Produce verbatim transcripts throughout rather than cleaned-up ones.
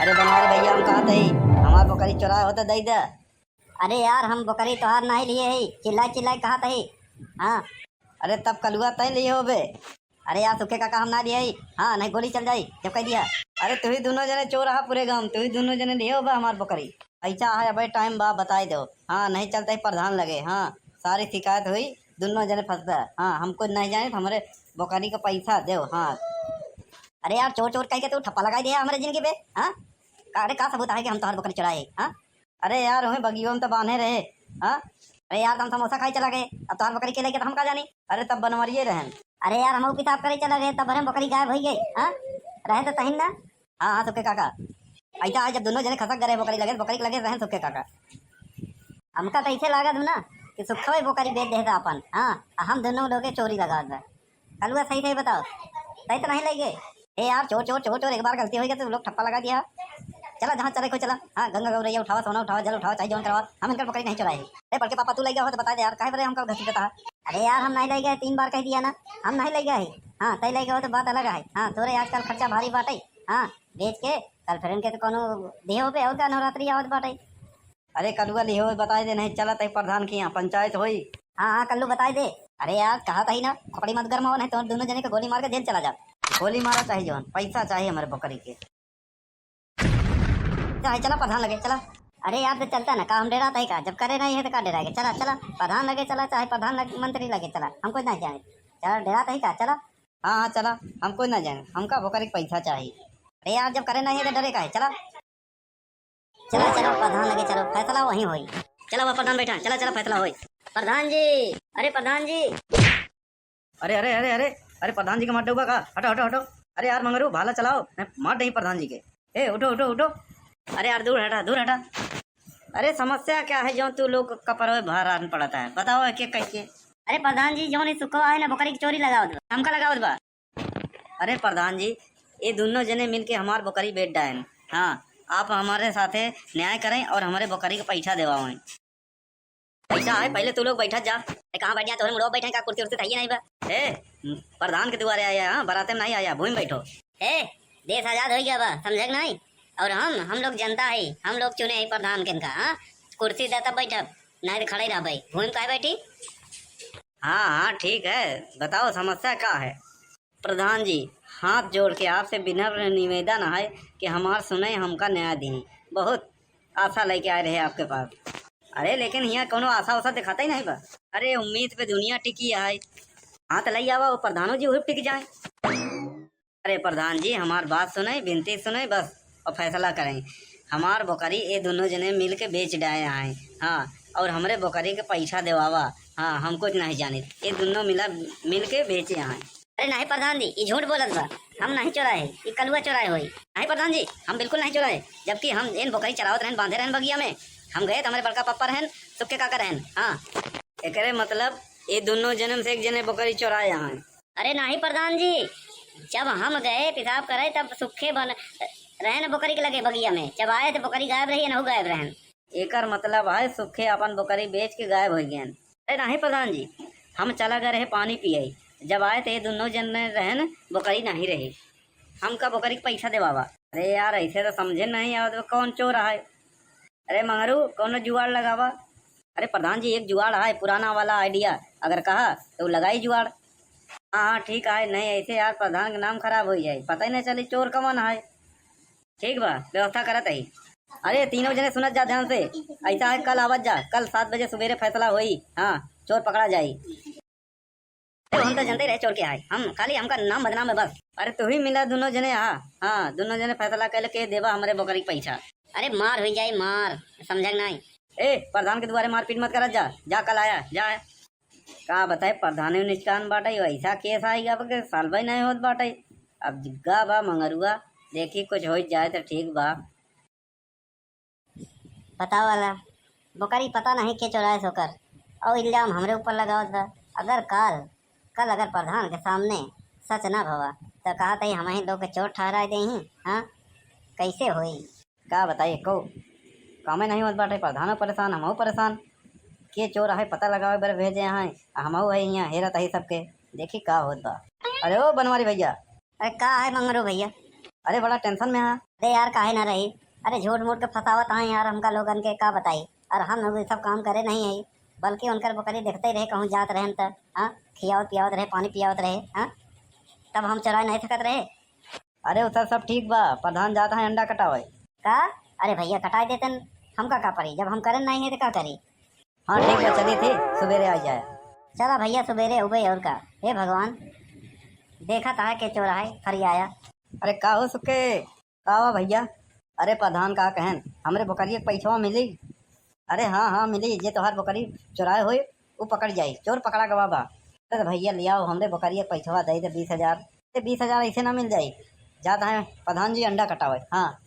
अरे बनवारी भइया, हम कहत हई, हमार बोकरी चोराए होत दइ दे। अरे यार, हम बोकरी तोहार नाहीं लिहे हई, चिल्लाइ चिल्लाइ कहत हई। हाँ। अरे तब कलुआ तैं लिहे होबे। अरे यार सुखे काका, हम ना लिहे हई। हाँ, नहीं गोली चल जाई जब कह दिया। अरे तुही दुनो जने चोर रहा पूरे गाँव, तुही दुनो जने लिहे होबे हमार बोकरी। पैसा है अबे, टाइम बा, बताइ देउ। हाँ, नहीं चलत ही प्रधान लगे। हाँ, सारी शिकायत होई, दुनो जने फंसबे। हाँ, हम कुछ नहीं जानित, हमरे बोकरी का पैसा देउ। हाँ। अरे यार, चोर चोर कह के तू ठप्पा लगाइ दिया हमरे जिंदगी पे। हाँ, का, अरे का सबूत है कि हम तोहार बोकरी चुराए? हाँ, अरे यार, वहीं बगियो में तो बांधे रहे। हाँ, अरे यार, त हम समोसा खाइ चला गए, अब तोहार बोकरी के लेके त हम का जानी। अरे तब बनवरिये रहन। अरे यार, हमहू पेशाब करे चला गए, तब भरे बोकरी गायब होइ गई। हाँ, रहे त तहिन ना। हाँ हाँ सुखे काका, ऐसा है जब दुनो जने खसक गए रहे बोकरी लगे, बोकरी के लगे रहन सुखे काका। हमका त ऐसे लागत ना कि सुखवे बोकरी बेच देहे त अपन। हाँ, आ हम दुनो लोग के चोरी लगावत बा। कलुआ सही सही बताओ, तै त नहीं लइ गए? ए यार, चोर चोर चोर चोर, एक बार गलती होइ गई तो लोग ठप्पा लगा दिया। चला जहाँ चले को चला। हाँ, गंगा गौरैया उठावा, सोना उठावा, जल उठावा, चाहे जौन करवा, हम इनकर बोकरी नहीं चुराए। ए बड़के पापा, तू लइ गया हो तो बता दे यार, काहे बरे हमका घसीटत हा? अरे यार, हम नहीं लइ गए, तीन बार कह दिया ना, हम नहीं लइ गए ही। हाँ, तै लइ गए हो तो बात अलग है। हाँ, तोरे आजकल खर्चा भारी बाटे। हाँ, बेच के girlfriend के तो कोनो देहो पे और का नवरात्रि आवत बाटे। अरे कलुआ लिहो, बताइ दे, नहीं चलत ही प्रधान के यहाँ पंचायत होई। हाँ हाँ कल्लू, बताइ दे। अरे यार, कहत ही ना, खोपड़ी मत गरमाओ, नहीं तो दुनो जने के गोली मार के जेल चला जा। गोली मारा चाहे जौन, पैसा चाहे हमरे बोकरी के। चाहे चला प्रधान लगे, चला। अरे यार, तो चलता ना, का हम डेरात ही का? जब करे नहीं है तो का डेराएगा? चला चला, प्रधान लगे चला, चाहे प्रधान लगे, मंत्री लगे चला, हम कुछ नहीं जाने। चला, डेरात ही का? चला। हाँ हाँ चला, हम कुछ नहीं जाने, हमका बोकरी के पैसा चाही। अरे यार, जब करे नहीं है तो डरे का है? चला। चला चला प्रधान लगे चला, फैसला वहीं होई। चला वह प्रधान बैठा, चला चला फैसला होई। प्रधान जी, अरे प्रधान जी। अरे अरे अरे अरे, अरे प्रधान जी के मार डूबा का? हटो हटो हटो। अरे यार मंगरू, भाला चलाओ, नहीं मार दही प्रधान जी के। ए उठो उठो उठो। अरे यार दूर हटा, दूर हटा। अरे समस्या क्या है जो तू लोग कपड़ों में भार आन पड़ता है, बताओ एक एक करके। अरे प्रधान जी, जौन ई सुखवा है ना, बोकरी के चोरी लगावत बा, हमका लगावत बा। अरे प्रधान जी, ये दुनो जने मिलके हमार बोकरी बेच डायन। हाँ, आप हमारे साथे न्याय करें और हमारे बोकरी के पैसा देवावें। पैसा है, पहले तू लोग बैठा जा। ए, कहाँ बैठ जा? तोहरे मुड़वा बैठे का? कुर्सी उर्सी तो है ही नहीं बा। ए, प्रधान के दुआरे आया, हाँ, बराते में नहीं आया, भूमि बैठो। ए, देश आजाद हो गया बा, समझे कि नहीं? और हम, हम लोग जनता है, हम लोग चुने हैं प्रधान के इनका, हाँ? कुर्सी दे तब बैठब, नहीं तो खड़े रह भाई। भूमि काहे बैठी? हाँ हाँ ठीक है, बताओ समस्या का है? प्रधान जी, हाथ जोड़ के आपसे विनम्र निवेदन है कि हमार सुनई, हमका न्याय दी। बहुत आशा लेके आए रहे आपके पास। अरे लेकिन हियाँ कौनो आशा उशा दिखाता ही नहीं बा। अरे उम्मीद पे दुनिया टिकी है। हाँ तो लई आवा, वो प्रधानो जी वही टिक जाए। अरे प्रधान जी, हमार बात सुनई, विनती सुनई बस, और फैसला करई। हमार बोकरी ये दुनो जने मिल के बेच डाए आए। हाँ, और हमरे बोकरी के पैसा देवावा। हाँ, हम कुछ नहीं जानित, ये दुनो मिला, मिल के बेचे आए। अरे नहीं प्रधान जी, ई झूठ बोलत बा, हम नहीं चोराए, ई कलुआ चोराए होई। नहीं प्रधान जी, हम बिल्कुल नहीं चोराए, जबकि हम एन बोकरी चरावत रहन, बांधे रहन बगिया में, हम गए तो हमरे बड़का पप्पा रहन, सुक्के काका रहन। हाँ, एकरे मतलब ये दुनो जने में से एक जने बोकरी चोराए आए। अरे नाही प्रधान जी, जब हम गए पेशाब करे तब सुक्खे बन रहे न बोकरी के लगे बगिया में, जब आए तो बोकरी गायब रही, एनहू गायब रहन। एकर मतलब है सुक्खे अपन बोकरी बेच के गायब होइ गयन। अरे नाही प्रधान जी, हम चला गए रहे पानी पिए, जब आए तो ये दुनो जन रहन, बोकरी नहीं रही। हमका बोकरी के पैसा देवावा। अरे यार, ऐसे तो समझे नहीं आवत बा, कौन चोर है? अरे मंगरू, कौनो जुगाड़ लगावा। अरे प्रधान जी, एक जुगाड़ है, पुराना वाला idea, अगर कहा तो लगाई जुगाड़। हाँ हाँ ठीक है, नहीं ऐसे यार प्रधान के नाम खराब हो जाए, पता ही नहीं चली चोर कौन है। ठीक बा, व्यवस्था करत ही। अरे तीनों जने सुनत जा ध्यान से, ऐसा है कल आवत जा, कल सात बजे सुबेरे फैसला होई। हाँ, चोर पकड़ा जाई। अरे हम तो जनते रहे चोर के आए, हम खाली हमका नाम बदनाम है बस। अरे तू ही मिला दुनो जने, हाँ हाँ, दुनो जने फैसला कर के देबा हमरे बोकरी के पैसा। अरे मार हुई जाई मार, समझक नहीं। ए प्रधान के दुआरे मारपीट मत करत जा, जा कल आया जा। का बताए प्रधान ही निचकान बाटे, वैसा केस आई अब के साल भर नहीं होत बाटे। अब जिग्गा बा मंगरुआ, देखी कुछ हो जाए तो ठीक बा। पता वाला बोकरी पता नहीं के चोराए सोकर, और इल्जाम हमरे ऊपर लगावत बा। अगर काल, कल अगर प्रधान के सामने सच ना भवा, तो कहा तई हम ही लोग के चोर ठहराए दे ही। हाँ, कैसे होई? का बताई, एको कामे नहीं होत बाटे, प्रधानो परेशान, हमहू परेशान। के चोर है पता लगावे बर भेजे हैं, आ हमहू है यहाँ हेरत है सबके, देखी का होत बा। अरे ओ बनवारी भैया। अरे का है मंगरू भैया? अरे बड़ा tension में है। अरे यार, काहे ना रही? अरे झूठ मूठ के फंसावत हैं यार, हमका लोगन के का बताई। और हम लोग ये सब काम करे नहीं है, बल्कि उनकर बकरी देखते ही रहे, कहूँ जात रहेन त, हाँ, खियावत पियावत रहे, पानी पियावत रहे, हाँ, तब हम चुराए नहीं सकत रहे। अरे उधर सब ठीक बा, प्रधान जात है अंडा कटावे। का? अरे भैया, कटाए देतन, हमका का पड़ी? जब हम करे नहीं है तो का करी? हाँ ठीक बा, चली थी, सुबेरे आ जाए। चला भैया, सुबेरे उबे और का। हे भगवान, देखा था के चोर है फरियाया। अरे का हो सुखे, का हुआ भैया? अरे प्रधान का कहन, हमरे बकरिया के पैसवा मिली? अरे हाँ हाँ मिली, जे तोहार बकरी चुराए होई वो पकड़ जाई, चोर पकड़ा गवा बा। अरे भैया लियाओ, हमरे बकरिया के पैसवा दे दे बीस हजार। अरे बीस हजार ऐसे ना मिल जाई, जात है प्रधान जी अंडा कटावे। हाँ।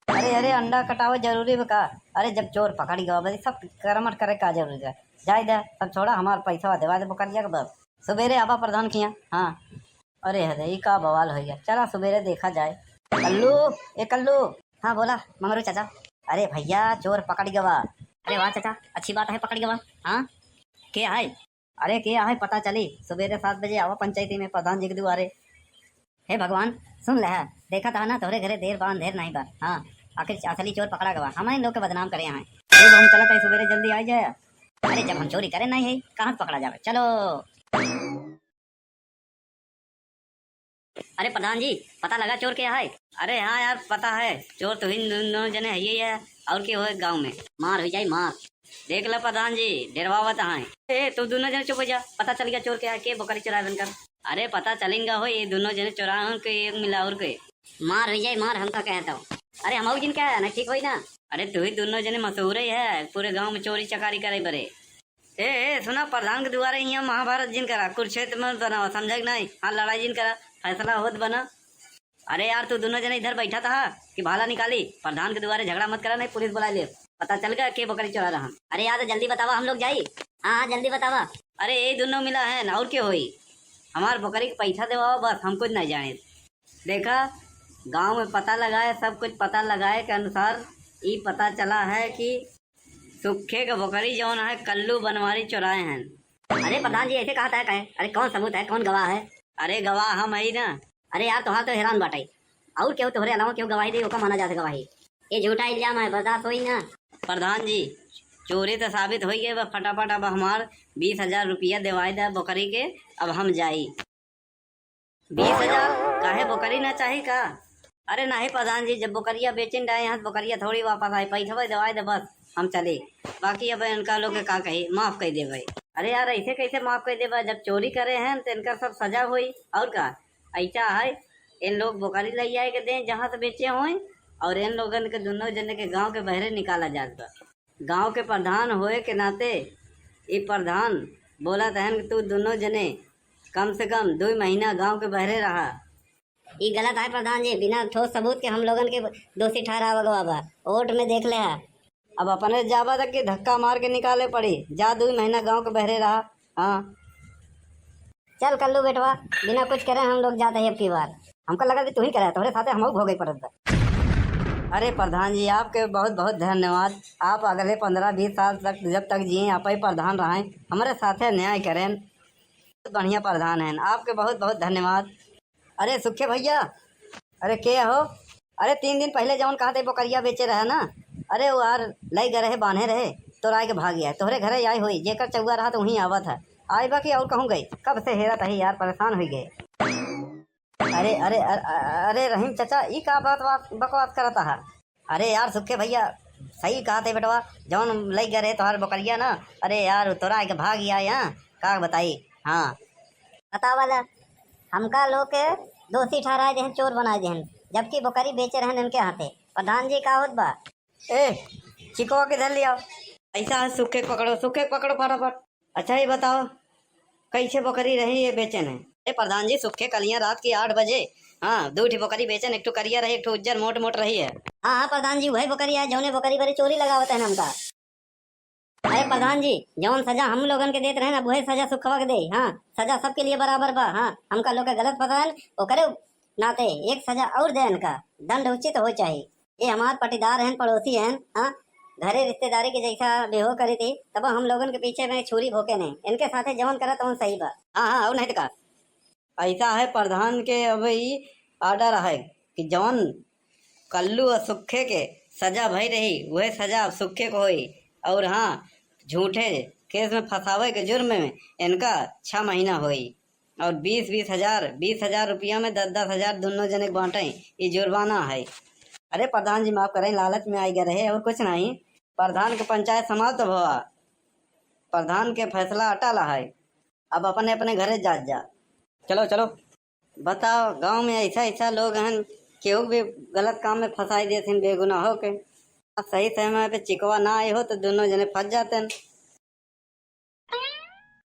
अरे अरे अंडा कटावे जरूरी बा का? अरे जब चोर पकड़ गवा बा, सब करमट करे का जरूरी है? जाए दे, सब छोड़ा, हमार पैसवा देवा दे बकरिया के बस। सुबेरे आवा प्रधान किया। हाँ। अरे हरे, ई का बवाल हो गया, चला सुबेरे देखा जाए। कल्लू, ए कल्लू। हाँ बोला मंगरू चाचा। अरे भैया चोर पकड़ गवा। अरे वाह चाचा, अच्छी बात है पकड़ गवा। हाँ, के है? अरे के है पता चली, सुबेरे सात बजे आवा पंचायती में प्रधान जी के दुआरे। हे भगवान, सुन ले है, देखा था ना तोहरे घरे देर बा अंधेर नहीं बा। हाँ, आखिर असली चोर पकड़ा गवा, हम इन लोग के बदनाम करे हैं। ये हम चलत है सुबेरे जल्दी आ जाए। अरे जब हम चोरी करे नहीं है, कहाँ से पकड़ा जावे? चलो। अरे प्रधान जी, पता लगा चोर के है? अरे हाँ यार, पता है, चोर तो इन दोनों जने है ही है, और के होए गाँव में? मार हो जाए मार। देख ला प्रधान जी, डरवावत हैं। ए, तू दोनों जने चुप हो जा, पता चल गया चोर के है, के बकरी चुराए बनकर। अरे पता चलेगा हो, ये दोनों जने चुराए हैं के एक मिला और के। मार हो जाए मार, हमका कहता हूँ। अरे हम जिन क्या है ना, ठीक होई ना। अरे तू ही दोनों जने मशहूर ही है, पूरे गाँव में चोरी चकारी करे बरे। ए, ए, सुना, प्रधान के दुआरे हियाँ महाभारत जिन करा, कुरुक्षेत्र मत बनावा, समझा कि नहीं? हाँ, लड़ाई जिन करा, फैसला होत बना। अरे यार, तू दोनों जने इधर बैठा था कि भाला निकाली, प्रधान के दुआरे झगड़ा मत करा, नहीं पुलिस बुला ले। पता चल गया के बकरी चुरा रहा। अरे यार, तो जल्दी बतावा, हम लोग जाई। हाँ, हाँ, जल्दी बतावा। अरे, ये दोनों मिला है ना, और के होई? हमार बकरी के पैसा देवावा बस, हम कुछ नहीं जाने। देखा, गांव में पता लगाए, सब कुछ पता लगाए के अनुसार ई पता चला है कि सुखे के बकरी जौन है, कल्लू बनवारी चुराए हैं। अरे प्रधान जी, ऐसे कहा था कहे? अरे कौन सबूत है, कौन गवाह है? अरे गवाह हम ही ना। अरे यार, तोहार तो हैरान बाटे, और केहू तोहरे अलावा केहू गवाही दे, ओका माना जा सके गवाही? ये झूठा इल्जाम है, बर्दाश्त होई ना। प्रधान जी, चोरी तो साबित हो गए बा, फटाफट अब हमार बीस हजार रुपया देवाई दे बकरी के, अब हम जाई। बीस हजार? काहे, बोकरी ना चाही का? अरे नाही प्रधान जी, जब बोकरिया बेचिन डाए यहाँ, तो बोकरिया थोड़ी वापस आई, पैसवा दवाई दे बस, हम चले। बाकी अब इनका लोग के का कही, माफ कर दे भाई। अरे यार, ऐसे कैसे माफ कर दे भाई? जब चोरी करे हैं तो इनका सब सजा होई, और का? ऐसा है, इन लोग बोकरी ले आए के दें जहाँ से बेचे होए, और इन लोगन के दोनों जने के गांव के बहरे निकाला जात बा। गांव के प्रधान होए के नाते ई प्रधान बोलत हन कि तू दोनों जने कम से कम दुई महीना गांव के बहरे रहा। ई गलत है प्रधान जी, बिना ठोस सबूत के हम लोगन के दोषी ठहरावा गवा बा। कोर्ट में देख ले हा। अब अपने जाबा तक कि धक्का मार के निकाले पड़ी, जा दुई महीना गांव के बहरे रहा। हाँ। चल कल्लू बेटवा, बिना कुछ करे हम लोग जात है अब की बार। हमका लगा कि तू ही करे, तोहरे साथे हमहू भोगे पड़त बा। अरे प्रधान जी, आपके बहुत बहुत धन्यवाद। आप अगले पन्द्रह बीस साल तक, जब तक जिए, आप ही प्रधान रहें, हमारे साथे न्याय करें। बहुत बढ़िया प्रधान हैं, आपके बहुत बहुत धन्यवाद। अरे सुखे भैया, अरे के हो? अरे तीन दिन पहले जौन कहा थे बोकरिया बेचे रहे ना, अरे वो यार लई गए रहे, बांधे रहे, तोराए के भाग गया। तोहरे घरे आई होई, जेकर चौवा रहा तो वहीं आवत है। आई बा कि और कहूँ गई? कब से हेरत है यार, परेशान हो गए। अरे अरे अरे, अरे रहीम चाचा, ई का बात, बात बकवास करत है? अरे यार सुखे भैया, सही कहा थे बेटवा, जौन लई गए रहे तोहार बकरिया ना, अरे यार तोराए के भाग गया यहाँ, का बताई। हाँ। बतावा ला, हमका लोग के दोषी ठहराए देहन, चोर बनाए देहन, जबकि बकरी बेचे रहन इनके हाथे। प्रधान जी का होत बा? ए, चिकवा के धर लिया। ऐसा है, सुखे के पकड़ो, सुखे के पकड़ो फटाफट। अच्छा ये बताओ, कैसे बकरी रही ये बेचन है? ए प्रधान जी, सुखे कलिया रात की आठ बजे, हाँ, दो ठी बकरी बेचन, एक ठो करिया रही, एक ठो उज्जर मोट मोट रही है। हाँ हाँ प्रधान जी, वही बकरी है, जौने बकरी बरी चोरी लगावत है हमका। अरे प्रधान जी, जौन सजा हम लोगन के देत रहे ना, वही सजा सुखवा के दे। हाँ, सजा सबके लिए बराबर बा। हाँ, हमका लोग के गलत फंसाएन, ओकरे नाते एक सजा और दे इनका, दंड उचित हो चाही। ये हमार पटीदार हैं, पड़ोसी हैं, हाँ, घरे रिश्तेदारी के जैसा व्यवहार करी थी, तब हम लोगन के पीछे में छुरी भोंके नहीं। इनके साथे जौन करा तौन सही बा। हाँ हाँ, और नहीं तो का। ऐसा है प्रधान के अब ई order है, कि जौन कल्लू और सुक्खे के सजा भई रही, वह सजा अब सुक्खे को होई। और हाँ, झूठे केस में फंसावे के जुर्म में इनका छह महीना होई। और बीस बीस हजार, बीस हजार रुपया में दस दस हजार दोनों जने के बांटे, ई जुर्माना है। अरे प्रधान जी, माफ करें, लालच में आई गए रहे और कुछ नहीं। प्रधान के पंचायत समाप्त भवा, प्रधान के फैसला अटल है। अब अपने अपने घरे जात जा। चलो चलो। बताओ, गांव में ऐसा ऐसा लोग हैं, केहू भी गलत काम में फंसाई देते हैं बेगुनाहों के। अब सही समय पे चिकवा ना आए हो तो दोनों जने फंस जाते हैं।